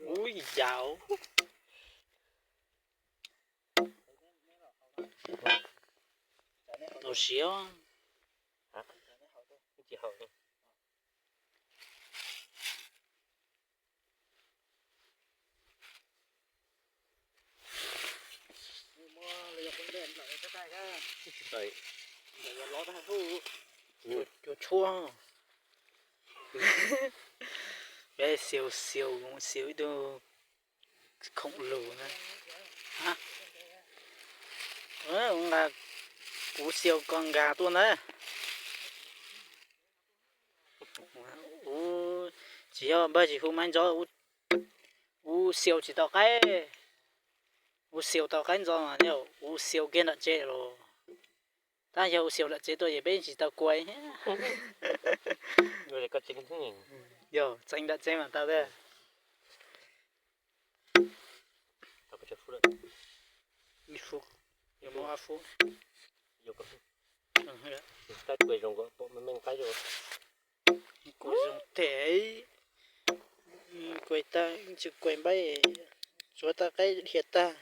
Ui yau. Tau siab. Cua tshuab. Peb xiu xiu xiu ib tug khoom lus na. Kuv xiu koj nkag tuaj ntag. Tsis yog npawg tsis hu Maiv Ntxov, kuv xiu tsis tau qaib, kuv xiu tau qaib ntxov mas kuv xiu kiag nram tsev los. Tab yog kuv xiu nram tsev tuaj ces peb tsis tau kua. Yog txeev nram tsev mas tau thiab. Ib fub, yuav muab ob fub. Kua zoo thiab, kua tag, tsis kua npaib, tsuav tau qaib dhia tag.